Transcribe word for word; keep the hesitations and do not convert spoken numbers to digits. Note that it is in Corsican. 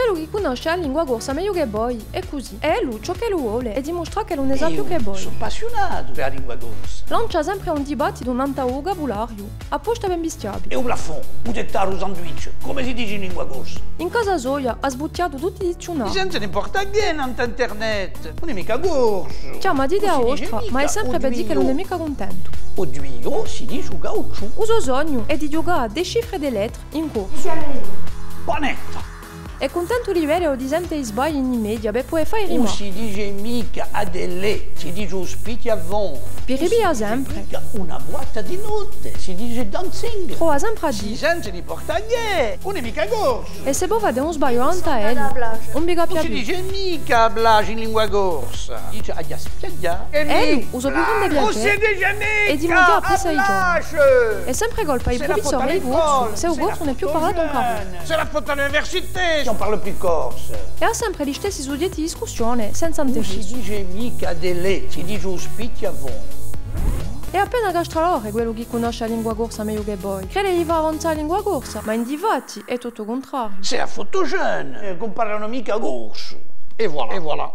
Quellu chì cunnosce a lingua corsa megliu chè voi, hè cusì. È ellu, ciò ch'ellu vole, hè dimustrà ch'ellu ne sà più chè voi. Eiu sò appassiunatu per a lingua corsa. Lancia sempre un dibattitu nant'à u vucabulariu, apposta per imbistià vi. È u plafond, u tettatu, u sandwich, cumu si dice in lingua corsa? In casa soia hà sbuchjatu tutti i dizziunarii. Ghjente n'importa chè nant'à internet, ùn hè micca corsu. Chjama d'idea a vostra, ma hè sempre per dì ch'ellu ùn hè micca cuntentu. O duio si dice u cauciù. U so sognu hè di ghjucà à Decifre des lettres in corsu. Panetta. Hè cuntentu di vede o di sente i sbagli in i media, per pudè fà i rimarchi. Ùn si dice micca adelé, si dice u spichjavon. Vi ripiglia sempre. Ùn si dice micca una boîte di notte, si dice dancing. Trova sempre à dì. Ghjente n'importa chè, ùn hè micca corsu. È s'è vo fate un sbagliu nant'à ellu, ùn vi capia più. Ùn si dice micca a plage in lingua corsa, si dice a spiaghja. È ellu, u so più grande piacè hè di manghjà pizza di ghjornu. Hè sempre colpa di i prufissori di corsu, s'è u corsu ùn hè più parlatu in carrughju. C'est la faute à l'université si on parle plus corse. È hà sempre listessi sughjetti di discussione, senza interessu. Ùn si dice micca adelé, si dice u spichjavon. Hè appena castralore quellu chì cunnosce a lingua corsa megliu chè voi. Crede di fà avanzà a lingua corsa, ma in di fatti hè tuttu u cuntrariu. C'est la faute aux jeunes, eh, chì ùn parlano micca corsu. Et voilà. Et voilà.